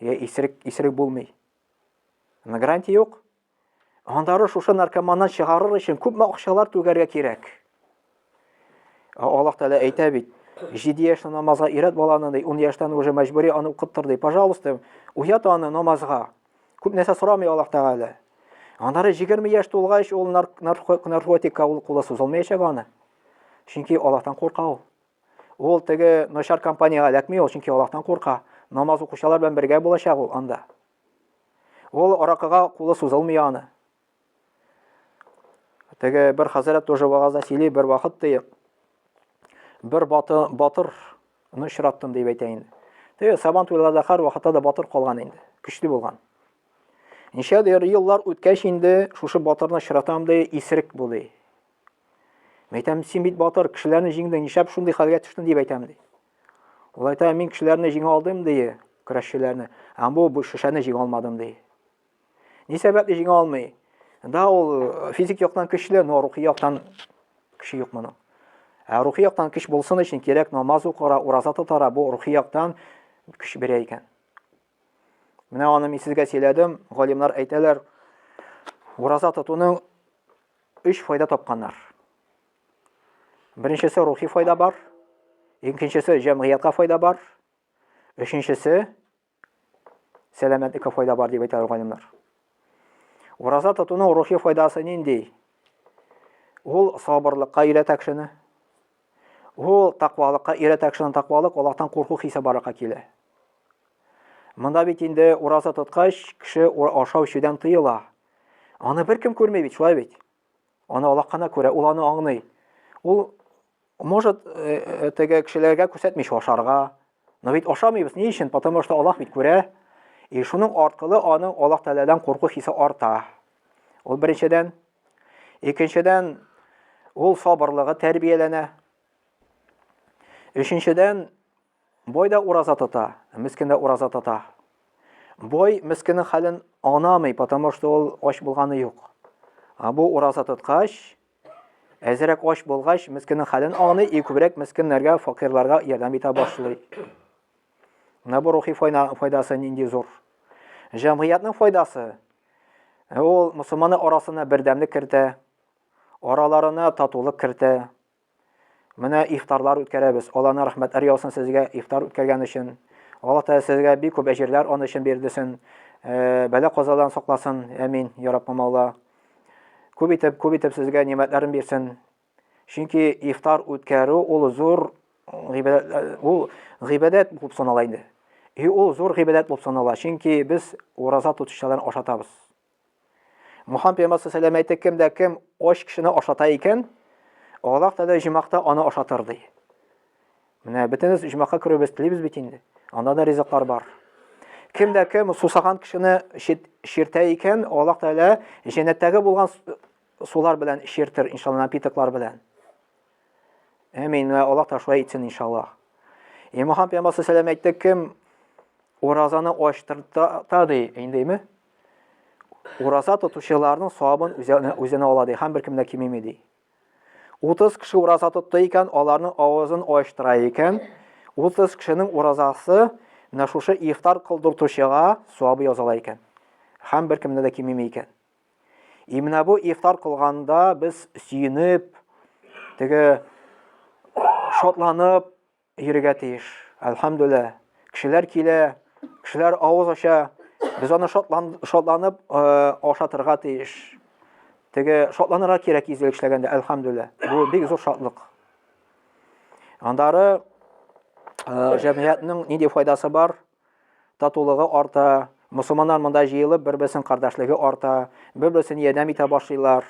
я исерек, исерек булмый. Гарантия юк. Андары шушы наркоманнан чыгарыр өчен күпме акчалар түгәргә кирәк. Аллаһ Тәгалә әйтә бит, 7 яшьтән намазга өйрәт баланы ди, 10 яшьтән уже мәҗбүри аны укыттыр ди. Пожалуйста, уят аны намазга. Күп нәрсә сорамый Аллаһ Тәгалә. Аннары 20 яшь тулгач, ул наркотикка ул кулы сузылмаячак аны. Чөнки Аллаһтан курка ул. Ул теге начар компаниягә эләкми ул, чөнки Аллаһтан курка. Намаз укучылар белән бергә булачак ул анда. Ул аракыга кулы сузылмый аны. Теге бер хәзрәт тоже вагазда сөйли, бер вакыт ди, бер баты, батыр ны очраттым дип әйтә инде. Теге сабан туйларда һәр вакытта да батыр калган инде, көчле булган. Ничә еллар үткәч инде шушы батырны очратам ди, исерек бу ди. Әйтәм, син бит батыр, кешеләрне җиңдең, нишләп шундый хәлгә төштең дип әйтәм ди. Ул әйтә, мин кешеләрне җиңә алдым ди, көрәшчеләрне. Ә бу бу шешәне җиңә алмадым ди. Ни сәбәпле җиңә алмый? Да ул э, физик яктан көчле, но рухи яктан көче юк моның. Ә рухи яктан көч булсын өчен кирәк намаз укырга, ураза тотарга, бу рухи яктан көч бирә икән. Менә аны мин сезгә сөйләдем, галимнар әйтәләр, ураза тотуның өч файда тапканнар. Беренчесе рухи файда бар, икенчесе җәмгыятькә файда бар, өченчесе сәламәтлеккә файда бар дип әйтәләр галимнар. Ураза тотуның рухи файдасы нинди? Ул сабырлыкка өйрәтә кешене. Ул таквалыкка өйрәтә кешене. Таквалык Аллаһтан курку хисе барлыкка килә. Монда бит инде ураза тоткач, кеше ашау эчүдән тыела. Аны беркем күрми бит, шулай бит. Аны Аллаһ кына күрә, ул аны аңлый. Ул может э, э, теге кешеләргә күрсәтмичә ашарга. Но бит ашамыйбыз. Ни өчен? Потому что Аллаһ бит күрә. И шуның аркылы аның Аллаһ Тәгаләдән курку хисе арта. Ул беренчедән. Икенчедән, ул сабырлыгы тәрбияләнә. Өченчедән, Бай да ураза тота, мескен дә ураза тота. Бай мескеннең хәлен аңламый, потому что ул ач булганы юк. А бу ураза тоткач, әзрәк ач булгач, мескеннең хәлен аңлый и күбрәк мескеннәргә, факирларга ярдәм итә башлый. Менә бу рухи файдасы нинди зур. Җәмгыятьнең файдасы ул мусульманнар арасына бердәмлек кертә, араларына татулык кертә. Менә ифтарлар үткәрәбез. Алланың рәхмәтләре яусын сезгә ифтар үткәргән өчен. Аллаһ Тәгалә сезгә бик күп әҗерләр аны өчен бирдесен. Э, бәла казадан сакласын. Әмин, я Раббым Алла. Күп итеп, күп итеп сезгә нимәтләрен бирсен. Чөнки ифтар үткәрү ул зур гыйбадәт, э, ул гыйбадәт булып санала инде. И ул зур гыйбадәт булып санала, чөнки без ураза тотучыларны ашатабыз. Мухаммад пәйгамбәр саллаллаху әйтте, кем дә кем ач кешене ашата икән, Аллаһ Тәгалә җомахта аны ашатыр ди. Менә бөтенебез җомахка керүебез телибез бит инде. Анда да ризыклар бар. Кем дә кем сусаган кешене чиртә икән, Аллаһ Тәгалә җәннәттәге булган сулар белән чиртер, иншалла, напитоклар белән. Әмин, менә Аллаһ та шулай итсен, иншаллаһ. И Мухаммад пәйгамбәр саллаллаху әйтте, кем уразаны ачтырта ди, индеме? Ураза тотучыларның савабын үзенә, үзенә ала ди, һәм беркем дә кимеми ди. 30 кеше ураза тотты икән, аларның авызын ачтыра икән. 30 кешенең уразасы менә шушы ифтар кылдыртучыга савабы языла икән. Һәм беркемне дә кимеми икән. И менә бу ифтар кылганда без сөенеп, теге шатланып йөрергә тиеш. Әлхәмдүлилләһ. Кешеләр килә, кешеләр авыз ача. Без аны шатлан, шатланып э, ашатырга тиеш. Теге шатланырга кирәк изгелек эшләгәндә, әлхәмдүлилләһ. Бу бик зур шатлык. Аннары э, җәмгыятьнең нинди файдасы бар? Татулыгы арта, мусульманнар монда җыелып, бер-берсен кардәшлеге арта, бер-берсен ярдәм итә башлыйлар.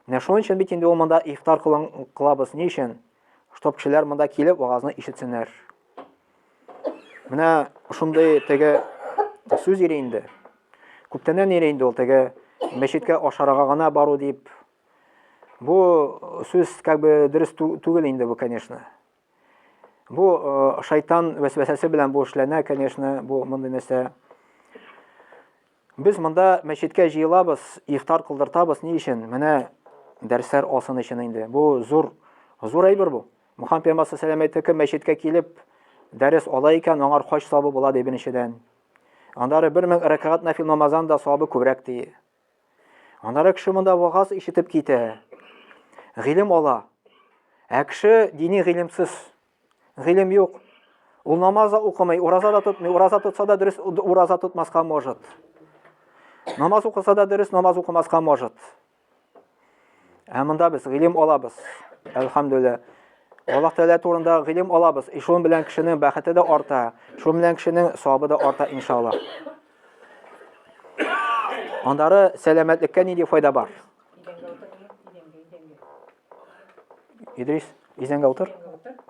Менә шуның өчен бит инде ул монда ифтар кылабыз. Ни өчен? Чтоб кешеләр монда килеп вагазны ишетсеннәр. Менә шундый теге сүз йөри инде. Күптәннән йөри инде ул теге мәчеткә ашарга гына бару дип. Бу сүз как бы дөрес түгел инде бу, конечно. Бу э, шайтан вәсвәсәсе белән бу эшләнә, конечно, бу мондый нәрсә. Без монда мәчеткә җыелабыз, ифтар кылдыртабыз, ни өчен? Менә дәресләр алсын өчен инде. Бу зур зур әйбер бу. Мухаммад пәйгамбәр саллаллаху әйтте, кем мәчеткә килеп дәрес ала икән, аңар хаҗ савабы була ди беренчедән. Аннары 1000 рәкәгать нафил намаздан да савабы күбрәк ди. Аннары кеше монда вагаз ишетеп китә. Гыйлем ала. Ә кеше дини гыйлемсез. Гыйлем юк. Ул намаз да укымый, ураза да тотмый, ураза тотса да дөрес ураза тотмаска может. Намаз укыса да дөрес намаз укымаска может. Ә монда без гыйлем алабыз. Әлхәмдүлилләһ. Аллаһ Тәгалә турында гыйлем алабыз. И шуның белән кешенең бәхете дә арта, шуның белән кешенең савабы да арта, иншаллаһ. Аннары сәламәтлеккә нинди файда бар? Идрис, изәнгә утыр.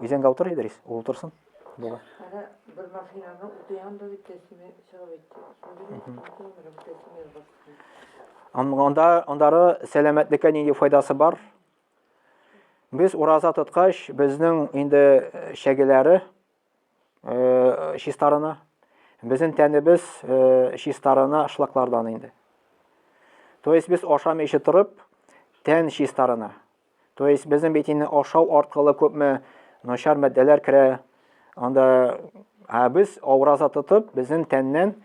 Изәнгә утыр, Идрис. Ул утырсын. Була. Әнә бер машинаның уты янды дип тәслиме чыгып әйтте. Анда, андары сәламәтлеккә нинди файдасы бар? Без ураза тоткач, безнең инде э, шәгеләре э, чистарына, безнең тәнебез э, чистарына шлаклардан инде. То есть без ашамыйча торып, тән чистарына. То есть безнең бит инде ашау аркылы күпме начар матдәләр керә. Анда ә без ураза тотып, безнең тәннән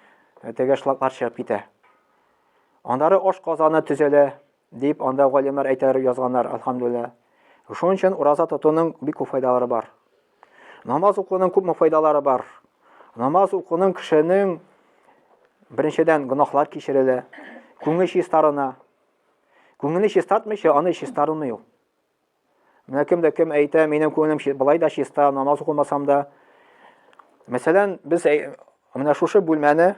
теге шлаклар чыгып китә. Аннары аш казаны төзәлә, Дип анда галимнәр әйтәләр, язганнар, әлхәмдүлилләһ. Шуның өчен ураза тотуның бик күп файдалары бар. Намаз укуның күпме файдалары бар. Намаз укуның кешенең беренчедән гөнаһлар кичерелә, күңел чистарына. Күңелне чистартмыйча, аны чистарылмый ул. Менә кем дә кем әйтә, минем күңелем былай да чиста, намаз укымасам да. Мәсәлән, без менә шушы бүлмәне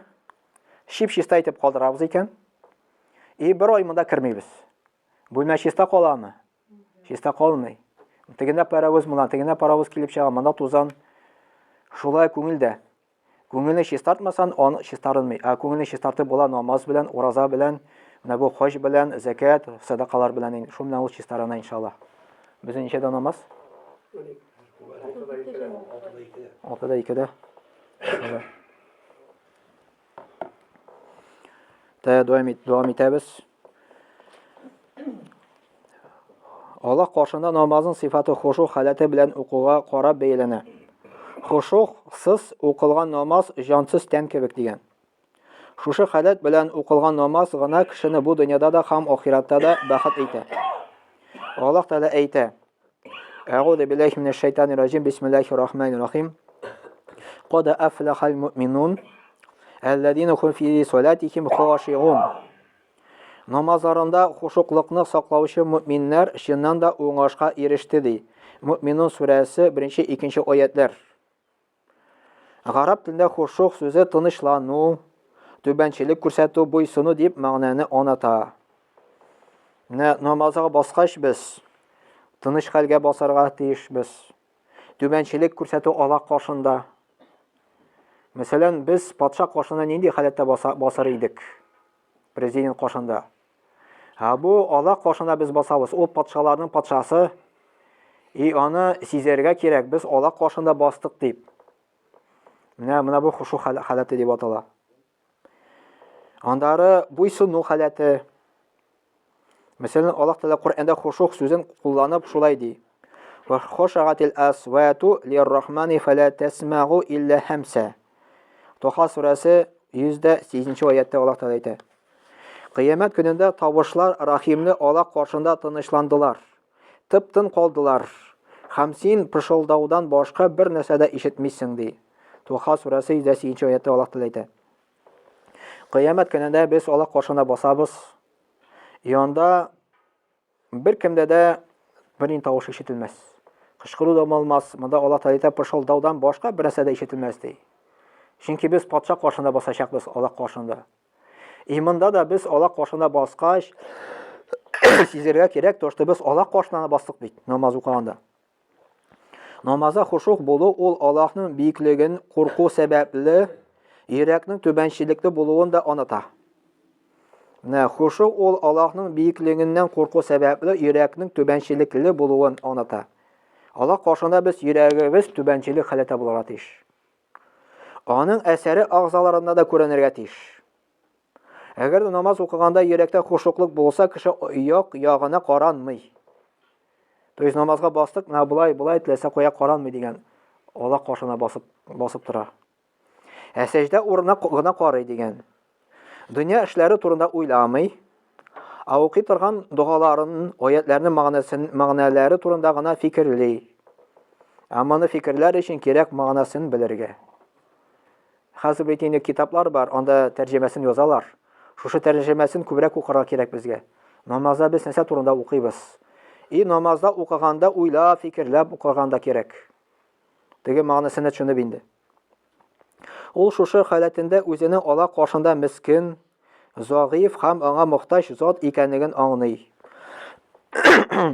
чип-чиста итеп калдырабыз икән, и бер ай монда кермибез. Бүлмә чиста каламы? Чиста калмый. Тегендә паровоз, монда тегендә паровоз килеп чыга, монда тузан. Шулай күңелдә. Күңелне чистартмасан, он чистарынмый. Ә күңелне чистартып була намаз белән, ураза белән, менә бу хаҗ белән, зәкят, садакалар белән. Шул белән ул чистарына иншалла. Безнең ничәдә намаз? Алтыда икедә. Тә дәвам итәбез. Аллаһ каршында намазның сыйфаты хушу халәте белән укуга карап бәяләнә. Хушухсыз укылган намаз җансыз тән кебек дигән. Шушы халәт белән укылган намаз гына кешене бу дөньяда да һәм ахиратта да бәхет итә. Аллаһ Тәгалә әйтә: Әгуду биллахи минәш шайтанир раҗим. Бисмиллахир рахманир рахим. Кад афлахал муъминун аллазина хум фи салатихим хашиун. Намазларында хушуклыкны саклаучы мөэминнәр чыннан да уңышка иреште, ди. Мөэминун сүрәсе, 1-2 аятләр. Гарәп телендә хушук сүзе тынычлану, түбәнчелек күрсәтү, буйсыну дип мәгънәне аңлата. Менә намазга баскач без тыныч хәлгә басарга тиешбез. Түбәнчелек күрсәтү Аллаһ каршында. Мәсәлән, без патша каршында нинди халәттә басар идек? Президент каршында. Ә бу Аллаһ каршында без басабыз. Ул патшаларның патшасы. И аны сизәргә кирәк, без Аллаһ каршында бастык дип. Менә менә бу хушу халәте дип атала. Андары буйсыну халәте. Мәсәлән, Аллаһ Тәгалә Коръәндә хушух сүзен кулланып шулай ди. Ва хошагатил асвату лиррахмани фала тасмагу илля хамса. Тоха сүрәсе 108 аятта Аллаһ Тәгалә әйтә. Кыямәт көнендә тавышлар Рахимле Аллаһ каршында тынычландылар. Тып-тын калдылар. Һәм син пышылдаудан башка бер нәрсә дә ишетмисең, ди. Тоха сүрәсе 108 аятта Аллаһ Тәгалә әйтә. Кыямәт көнендә без Аллаһ каршына басабыз. Янда бер кемдә дә бернинди тавыш ишетелмәс. Кычкыру да булмас. Монда Аллаһ Тәгалә пышылдаудан башка бер нәрсә дә ишетелмәс ди. Чөнки без патша каршында басачакбыз, Аллаһ каршында. И монда да без Аллаһ каршында баскач, сизергә кирәк, то, что без Аллаһ каршына бастык бит, намаз укыганда. Намазда хушух булу ул Аллаһның биеклеген курку сәбәпле йөрәкнең түбәнчелекле булуын да аныта. Менә хушух ул Аллаһның биеклегеннән курку сәбәпле йөрәкнең түбәнчелекле булуын аныта. Аллаһ каршында без йөрәгебез түбәнчелек халәттә булырга тиеш. Аның әсәре агзаларында да күренергә тиеш. Әгәр дә намаз укыганда йөрәктә хушуклык булса, кеше як ягына каранмый. То есть намазга бастык, менә болай, болай теләсә кая каранмый дигән. Аллаһ каршына басып, басып тора. Ә сәҗдә урынына гына карый дигән. Дөнья эшләре турында уйламый, ә укый торган догаларын, аятләрнең мәгънәсен, мәгънәләре турында гына фикерли. Ә моны фикерләр өчен кирәк мәгънәсен белергә. Хәзер бит инде китаплар бар, анда тәрҗемәсен язалар. Шушы тәрҗемәсен күбрәк укырга кирәк безгә. Намазда без нәрсә турында укыйбыз? И намазда укыганда уйлап, фикерләп укыганда кирәк. Теге мәгънәсенә төшенеп инде. Ул шушы халәтендә үзенең Аллаһ каршында мескен, зәгыйф һәм аңа мохтаҗ зат икәнлеген аңлый.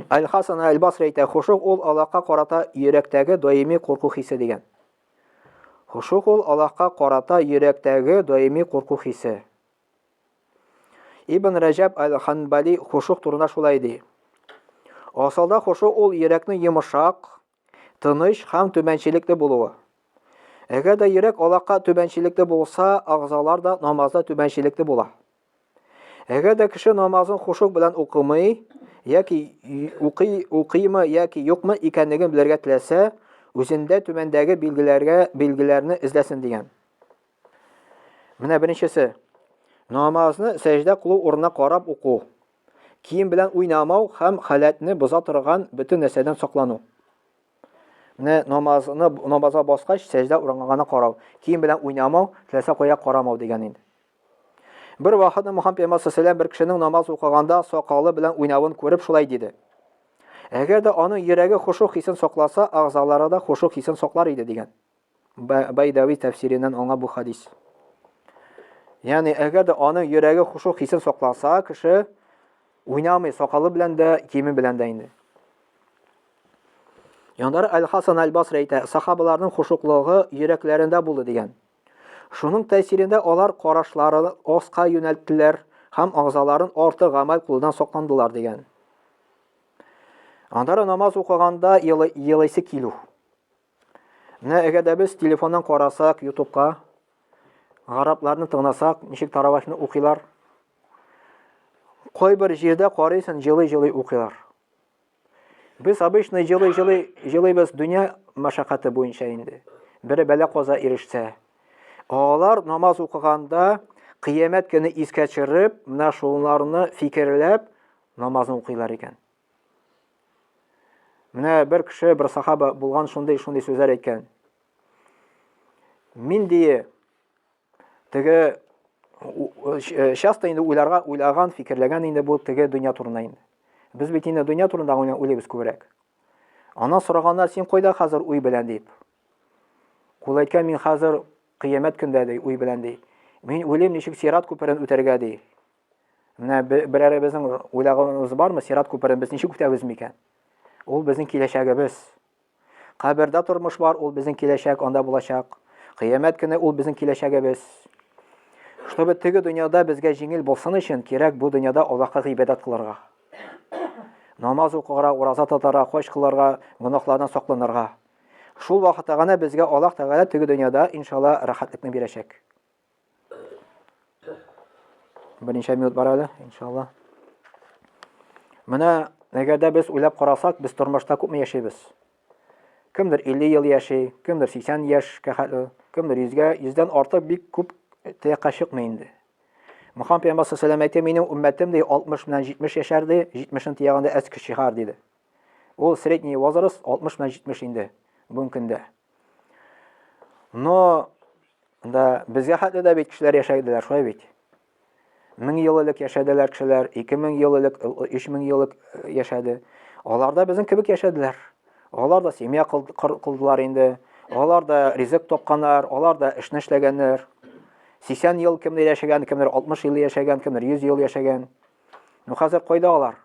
Аль-Хасан Аль-Басри әйтә, хушук ул Аллаһка карата йөрәктәге даими курку хисе дигән. Хушук ул Аллаһка карата йөрәктәге даими курку хисе. Ибн Рәҗәб Аль-Ханбали хушук турында шулай ди. Асылда хушук ул йөрәкнең йомшак, тыныч һәм түбәнчелекле булуы. Әгәр дә йөрәк Аллаһка түбәнчелекле булса, агъзалар да намазда түбәнчелекле була. Әгәр дә кеше намазын хушук белән укымый, яки укый, укыймы яки юкмы икәнлеген белергә теләсә, үзендә түбәндәге билгеләргә билгеләрне эзләсен дигән. Менә беренчесе. Намазны сәҗдә кылу урынына карап уку. Кием белән уйнамау һәм халәтне боза торган бөтен нәрсәдән саклану. Менә намазны намазга баскач, сәҗдә урынына гына карау. Кием белән уйнамау, теләсә кая карамау дигән инде. Бер вакытны Мухаммад пәйгамбәр саллаллаху бер кешенең намаз укыганда сакалы белән уйнавын күреп шулай диде. Әгәр дә аның йөрәге хушу хисен сакласа, агъзалары да хушу хисен саклар иде дигән. Байдави тәфсиреннән аңа бу хадис. Ягъни, әгәр дә аның йөрәге хушу хисен сакласа, кеше уйнамый сакалы белән дә, киеме белән дә инде. Яндар Аль-Хасан Аль-Басри әйтә, сахабаларның хушуклыгы йөрәкләрендә булды дигән. Шуның тәэсирендә алар карашларын аска юнәлттеләр һәм агъзаларын артык гамәл кылудан сакландылар дигән. Аннары намаз укыганда елыйсы килү. Менә әгәр дә без телефоннан карасак, ютубка, гарапларны тыңласак, ничек таравахны укыйлар. Кайбер җирдә карыйсың, җылый-җылый укыйлар. Без обычно җылый-җылый җылыйбыз дөнья мәшәкате буенча инде. Бере бәла каза ирешсә. Алар намаз укыганда кыямәт көне искә төшереп, менә шуларны фикерләп намазын укыйлар икән. Менә бер кеше, бер сахаба булган шундый шундый сүзләр әйткән. Мин дие теге э, часто инде уйларга уйлаган, фикерләгән инде бу теге дөнья турында инде. Без бит инде дөнья турында уйлыйбыз күбрәк. Аннан сораганнар, син кайда хәзер уй белән дип. Ул әйткән, мин хәзер кыямәт көндә ди, уй белән ди. Мин уйлыйм, ничек сират күперен үтәргә ди. Менә берәребезнең уйлаганыбыз бармы, сират күперен без ничек үтәбез микән? Ул безнең киләчәгебез. Кабердә тормыш бар, ул безнең киләчәк, анда булачак. Кыямәт көне ул безнең киләчәгебез. Чтобы теге дөньяда безгә җиңел булсын өчен, кирәк бу дөньяда Аллаһка гыйбадәт кылырга. Намаз укырга, ураза тотарга, хаҗ кылырга, гөнаһлардан сакланырга. Шул вакытта гына безгә Аллаһ Тәгалә теге дөньяда, иншалла, рәхәтлекне бирәчәк. Берничә минут бар әле, иншалла. Менә әгәр дә без уйлап карасак, без тормышта күпме яшибез? Кемдер 50 ел яши, кемдер 80 яшькә хәтле, кемдер 100-гә, 100-дән артык бик күп тәякка чыкмый инде. Мөхәммәд пәйгамбәр саллаллаху әйтте, минем уммәтем ди 60 белән 70 яшәр ди, 70-ен тиягәндә әз көч чыгар диде. Ул средний возраст 60 белән 70 инде бүгенге көндә. Но да безгә хәтле дә бит кешеләр яшәделәр, шулай бит. Мең ел элек яшәделәр кешеләр, 2000 ел элек, 3000 ел элек э, яшәде. Алар да безнең кебек яшәделәр. Алар да семья кылдылар инде. Алар да ризык тапканнар, алар да эшне эшләгәннәр. 80 ел кемдер яшәгән, кемдер 60 ел яшәгән, кемдер 100 ел яшәгән. Ну хәзер кайда алар?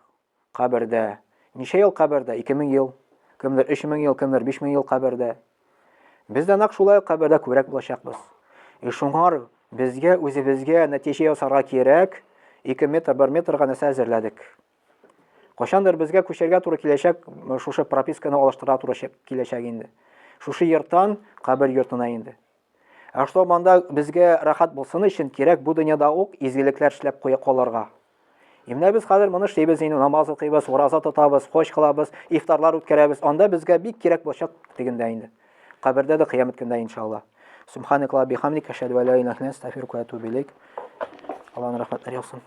Кабердә. Ничә ел кабердә? 2000 ел. Кемдер 3000 ел, кемдер 5000 ел кабердә. Без дә нәкъ шулай кабердә күбрәк булачакбыз. И шуңар безгә үзебезгә нәтиҗә ясарга кирәк, 2 метр, 1 метрга нәрсә әзерләдек. Кайчандыр безгә күчәргә туры киләчәк, шушы прописканы алыштырырга туры киләчәк инде. Шушы йорттан кабер йортына инде. Ә что монда безгә рәхәт булсын өчен кирәк бу дөньяда ук изгелекләр эшләп куя калырга. И менә без хәзер моны эшлибез инде, намаз укыйбыз, ураза тотабыз, хош кылабыз, ифтарлар үткәрәбез. Анда безгә бик кирәк булачак дигәндә инде. Кабердә дә кыямәт көндә иншалла. Субханакалла бихамдик, әшһәду ла илаһа илля анта, астагфирука ва атубу илейк. Аллаһның рәхмәтләре яусын.